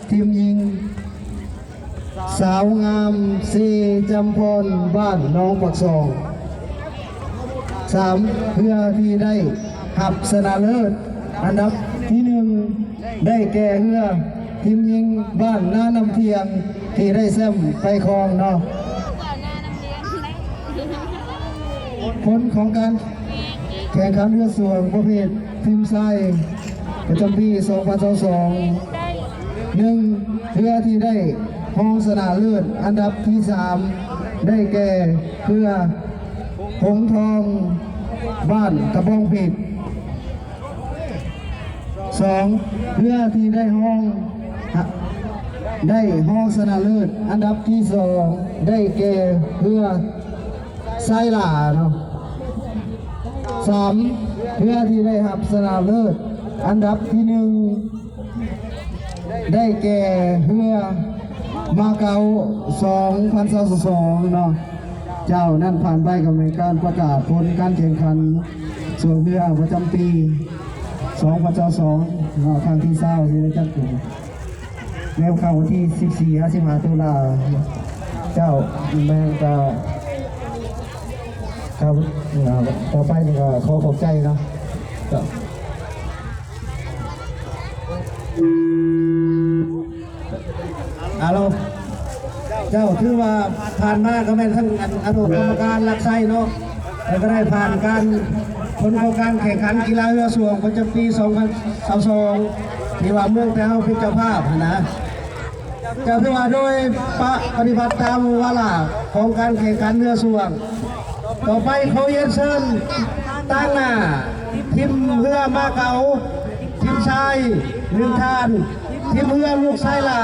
ທີມຍິງ ສາວງາມ ເຊຈຳພອນ ບ້ານໜອງປາກຊ່ອງ. ສາມ ເຮືອທີ່ໄດ້ຮັບຊະນະເລີດອັນດັບທີໜຶ່ງ ໄດ້ແກ່ເຮືອທີມຍິງບ້ານນານ້ຳທ່ຽງ ທີ່ໄດ້ແຊ້ມໄປຄອງເນາະ. ຜົນຂອງການແຂ່ງຂັນເຮືອສ່ວງປະເພດທີມຊາຍປະຈຳປີສອງພັນຊາວສອງ ໜຶ່ງ ເຮືອທີ່ໄດ້ຮອງຊະນະເລີດອັນດັບທີສາມ ໄດ້ແກ່ເຮືອຫົງທອງ ບ້ານຕະບອງຜິດ. ສອງ ເຮືອທີ່ໄດ້ຮອງ ໄດ້ຮອງຊະນະເລີດອັນດັບທີສອງ ໄດ້ແກ່ເຮືອຊາຍຫຼ້າເນາະ. ສາມ ເຮືອທີ່ໄດ້ຮັບຊະນະເລີດອັນດັບທີໜຶ່ງ ໄດ້ແກ່ເຮືອມາເກົາ ສອງພັນຊາວສອງເນາະ. ເຈົ້າ ນັ້ນຜ່ານໄປກໍແມ່ນການປະກາດຜົນການແຂ່ງຂັນຊ່ວງເຮືອປະຈຳປີສອງພັນຊາວສອງເນາະ ຄັ້ງທີຊາວທີ່ໄດ້ຈັດຂຶ້ນໃນວັນທີສິບສີ່ຫາສິບຫ້າຕຸລາ. ເຈົ້າ ແມ່ນກະ ຄັບ ຕໍ່ໄປນີ້ກໍຂໍຂອບໃຈເນາະ. ເຈົ້າ ອາໂລ ເຈົ້າ ຖືວ່າຜ່ານມາກໍແມ່ນທັງອັນ ອະນຸກຳມະການຫຼັກໄຊເນາະ ແລ້ວກໍໄດ້ຜ່ານການ ຜົນຂອງການແຂ່ງຂັນກິລາເຮືອສ່ວງປະຈຳປີສອງພັນຊາວສອງ ທີ່ວ່າເມືອງແຕ່ເຮົາເປັນເຈົ້າພາບຫັ້ນນະ. ເຈົ້າ ຖືວ່າໂດຍປະ ປະຕິບັດຕາມວາລະຂອງການແຂ່ງຂັນເຮືອສ່ວງ. ຕໍ່ໄປຂໍຮຽນເຊີນຕາງໜ້າ ທີມເຮືອມາເກົາ ທີມຊາຍ ໜຶ່ງທ່ານ, ທີມເຮືອລູກຊາຍຫຼ້າ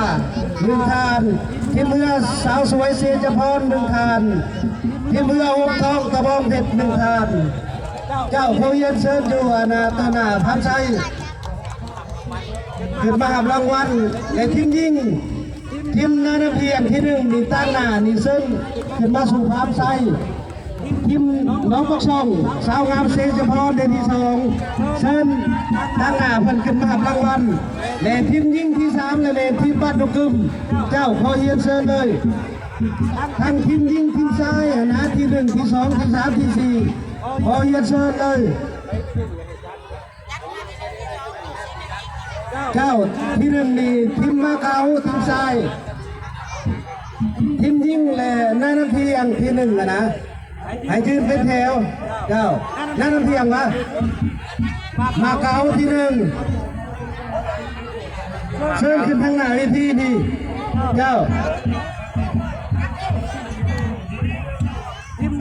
ໜຶ່ງທ່ານ, ທີມເຮືອສາວສວຍ ເຊຈະພອນ ໜຶ່ງທ່ານ, ທີມເຮືອຫົງທອງ ຕະບອງເພັດ ໜຶ່ງທ່ານ. ເຈົ້າ ຂໍຮຽນເຊີນຢູ່ ອາ ໜ້າ ຕໍ່ໜ້າພານໄຊ ຂຶ້ນມາຮັບລາງວັນ ແລະ ທີມຍິງ ທີມນານ້ຳພຽງທີໜຶ່ງນີ້ ຕາງໜ້ານີ້ ເຊີນຂຶ້ນມາສູ່ພານໄຊ. ທີມໜອງປາກຊ່ອງ ສາວງາມ ເຊຈະພອນ ໄດ້ທີສອງ ເຊີນຕາງໜ້າເພິ່ນຂຶ້ນມາຮັບລາງວັນ ແລະ ທີມຍິງທີສາມ ແລະ ແມ່ນທີມບ້ານດົງກຶມ. ເຈົ້າ ຂໍຮຽນເຊີນເລີຍ ທັງທີມຍິງ ທີມຊາຍຫັ້ນນະ ທີໜຶ່ງ ທີສອງ ທີສາມ ທີສີ່ ຂໍຮຽນເຊີນເລີຍ. ເຈົ້າ ທີໜຶ່ງນີ້ທີມມາເກົາ ທີມຊາຍ, ທີມຍິງ ແລະ ນານ້ຳພຽງທີໜຶ່ງຫັ້ນນະ ໃຫ້ຢືນເປັນແຖວ. ເຈົ້າ ນານ້ຳພຽງຫວາ? ມາເກົາທີໜຶ່ງ ເຊີນຂຶ້ນທາງໜ້າເວທີນີ້. ເຈົ້າ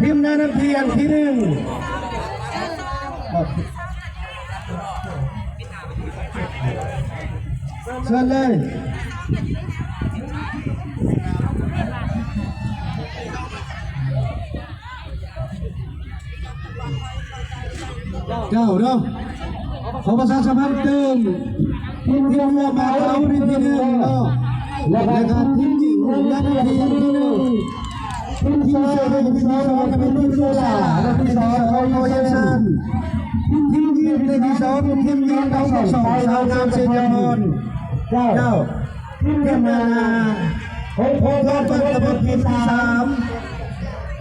ທີມນານ້ຳພຽງທີໜຶ່ງ ເຊີນເລີຍ. ເຈົ້າເນາະ ຂໍປະຊາສຳພັນຕື່ມ ທີມເຮືອມາເກົາທີໜຶ່ງເນາະ ແລະ ກໍທີມຍິງນານ້ຳພຽງທີໜຶ່ງ, ທີມຊາຍທີສອງ ທີມຊາຍທີສອງ ຂໍຮຽນເຊີນ ທີມຍິງທີສອງ ທີມຍິງຂອງສາວງາມ ເຊຈະພອນ. ເຈົ້າ ທີມນາ ຫົງທອງ ຕະບອງເພັດທີສາມ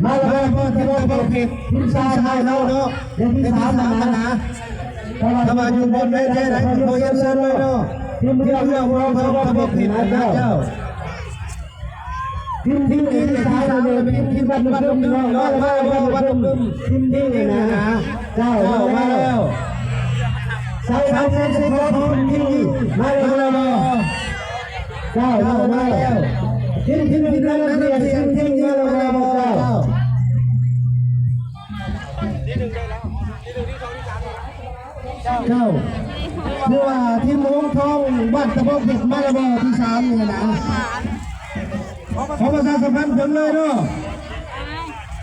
ມາລະເບີດ ຕະບອງເພັດ ທີມຊາຍເຮົາເນາະ ທີສາມນະ. ຖ້າວ່າຢູ່ບົນເວທີໃດກໍຂໍຮຽນເຊີນເລີຍເນາະ ທີມເຮືອຫົງທອງ ຕະບອງເພັດນະ. ເຈົ້າ ທີມ ທີມນີ້ທີສາມເປັນທີມບ້ານດົງກຶມເນາະ ມາລະເບີດ ບ້ານດົງກຶມ ທີມນີ້ນະ. ເຈົ້າ ມາແລ້ວ ສາວງາມ ເຊຈະພອນ ທີມນີ້ ມາແລ້ວ ມາແລ້ວ. ເຈົ້າ ເຈົ້າ ມາແລ້ວ ທີມ ທີມ ທີມນັ້ນ ທີມ ທີມ ທີມ ມາແລ້ວ ມາແລ້ວ. ເຈົ້າ ເຈົ້າ ຖືວ່າທີມຫົງທອງ ບ້ານຕະບອງເພັດ ມາແລ້ວບໍ່ ທີສາມນີ້ນະ. ຂໍປະຊາສຳພັນເຖິງເລີຍເນາະ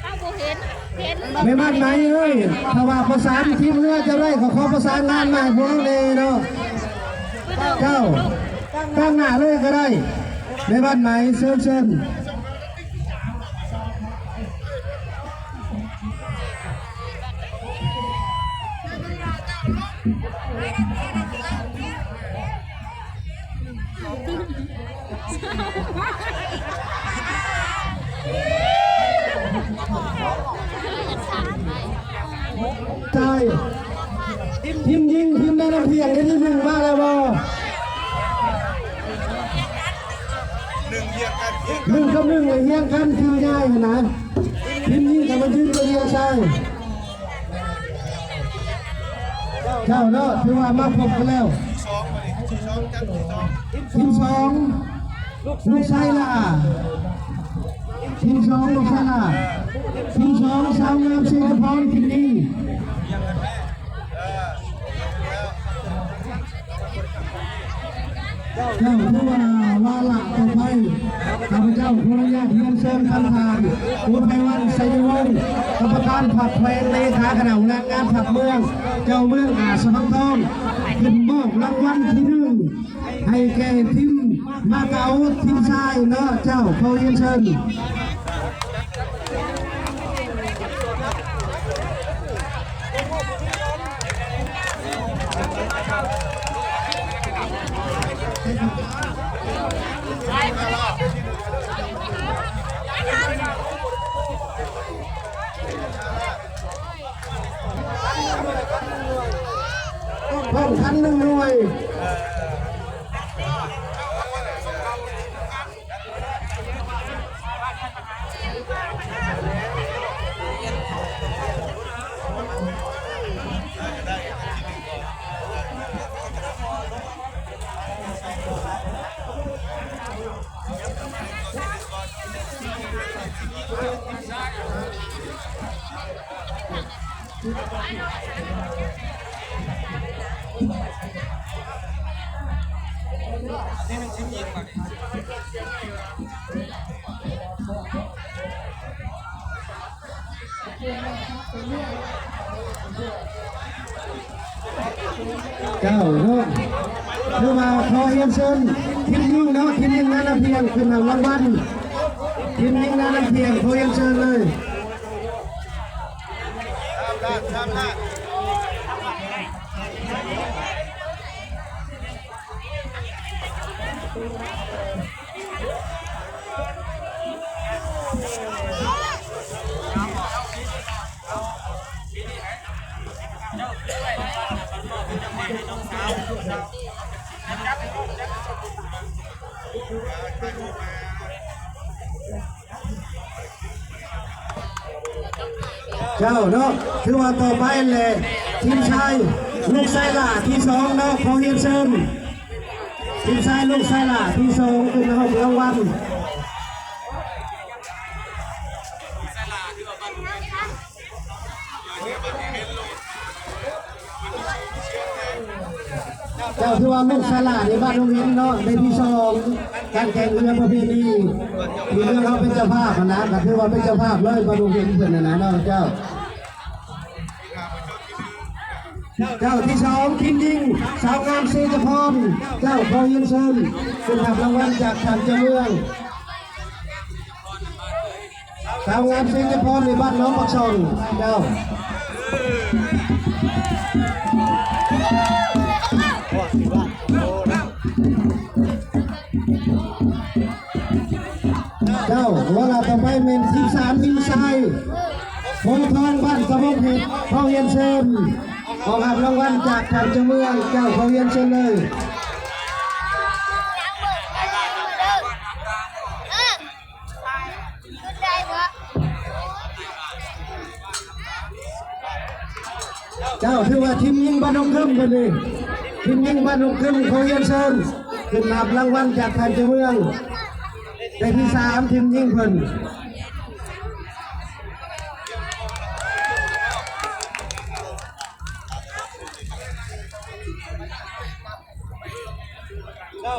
ເຮົາບໍ່ເຫັນ ເຫັນ ແມ່ບ້ານໃໝ່ເອີຍ ຖ້າວ່າປະສານທີມເຮືອຈະໄດ້ ກໍຂໍປະສານງານມາໃຫ້ພວກເຮົາແດ່ເນາະ. ເຈົ້າ ຕາງໜ້າເລີຍກໍໄດ້ ແມ່ບ້ານໃໝ່ ເຊີນ ເຊີນ. ໃຊ່ ທີມຍິງ ທີມນານຳພຽງ ທີມໜຶ່ງມາແລ້ວບໍ່? ໜຶ່ງກັບໜຶ່ງ ລະຮຽງກັນ ທີມໃຫຍ່ຫັ້ນນະ ທີມຍິງກໍມາຢືນຕົວຮຽງໃສ່. ເຈົ້າເນາະ ຖືວ່າມາພົບກັນແລ້ວ ທີມສອງ ລູກຊາຍຫຼ້າ ທີມສອງ ລູກຊາຍຫຼ້າ ທີມສອງ ສາວງາມ ເຊຈະພອນ ຄິດດີ. ເຈົ້າ ເພື່ອວ່າວາລະຕໍ່ໄປ ຂ້າພະເຈົ້າຂໍອະນຸຍາດຮຽນເຊີນທ່ານປະທານ ໂອໄພວັນ ໄຊຍະວົງ ກຳມະການພັກແຂວງ ເລຂາຄະນະຫົວໜ້າງານພັກເມືອງ ເຈົ້າເມືອງອາດສະພັງທອງ ຂຶ້ນມອບລາງວັນທີໜຶ່ງ ໃຫ້ແກ່ທີມມາເກົາ ທີມຊາຍເນາະ ເຈົ້າ ຂໍຮຽນເຊີນ. ພ້ອມກັນໜຶ່ງໜ່ວຍ. ເຈົ້າເນາະ ຄືວ່າຂໍຮຽນເຊີນທີມຍິງເນາະ ທີມຍິງນານຳພຽງຂຶ້ນຮັບລາງວັນ ທີມຍິງນານຳພຽງ ຂໍຮຽນເຊີນເລີຍ. ເຈົ້າເນາະ ຖືວ່າຕໍ່ໄປແຫຼະ ທີມຊາຍລູກຊາຍຫຼ້າທີສອງເນາະ ຂໍຮຽນເຊີນ ທີມຊາຍລູກຊາຍຫຼ້າທີສອງ ຂຶ້ນມາຮັບລາງວັນ. ເຈົ້າ ຖືວ່າລູກຊາຍຫຼ້າໃນບ້ານດົງເຫັນເນາະ ໄດ້ທີສອງ ການແຂ່ງເຮືອປະເພນີ ທີ່ເມືອງເຮົາເປັນເຈົ້າພາບຫັ້ນນະ ກໍຖືວ່າເປັນເຈົ້າພາບເລີຍ ບ້ານດົງເຫັນເພິ່ນຫັ້ນນະເນາະ ເຈົ້າ. ເຈົ້າ ທີສອງ ທີມຍິງ ສາວງາມ ເຊຈະພອນ ເຈົ້າ ຂໍຮຽນເຊີນ ຂຶ້ນຮັບລາງວັນຈາກທ່ານເຈົ້າເມືອງ. ສາວງາມ ເຊຈະພອນ ໃນບ້ານໜອງປາກຊ່ອງ ເຈົ້າ. ເຈົ້າ ວາລະຕໍ່ໄປແມ່ນທີມສາມ ທີມຊາຍ ໂພທອງ ບ້ານສະຫວັນເພັດ ຂໍຮຽນເຊີນ ຂໍຮັບລາງວັນຈາກທ່ານເຈົ້າເມືອງ ເຈົ້າ ຂໍຮຽນເຊີນເລີຍ. ເຈົ້າ ຖືວ່າທີມຍິງບ້ານດົງເຄີມເພິ່ນນີ້ ທີມຍິງບ້ານດົງເຄີມ ຂໍຮຽນເຊີນ ຂຶ້ນຮັບລາງວັນຈາກທ່ານເຈົ້າເມືອງ ໄດ້ທີສາມ ທີມຍິງເພິ່ນ.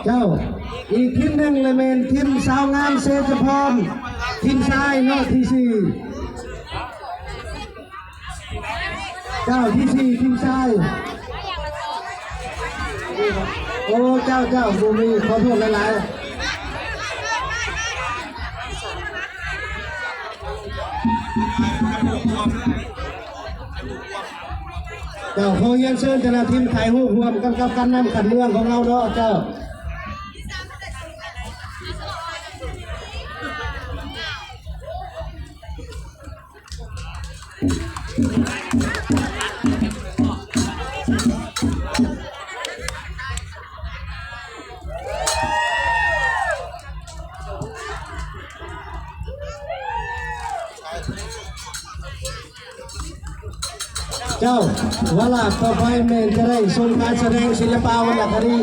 ເຈົ້າ ອີກທີມໜຶ່ງລະແມ່ນທີມສາວງາມເຊຈະພອນ ທີມຊາຍເນາະ ທີສີ່ ເຈົ້າ ທີສີ່ ທີມຊາຍ. ໂອ້ ເຈົ້າ ເຈົ້າ ບໍ່ມີ ຂໍໂທດຫຼາຍໆ. ເຈົ້າ ຂໍຮຽນເຊີນແຕ່ລະທີມຖ່າຍຮູບຮ່ວມກັນກັບການນຳຂັນເມືອງຂອງເຮົາເນາະ ເຈົ້າ. ເຈົ້າ ວາລະຕໍ່ໄປແມ່ນຈະໄດ້ຊົມການສະແດງສິລະປະວັນນະຄະດີ.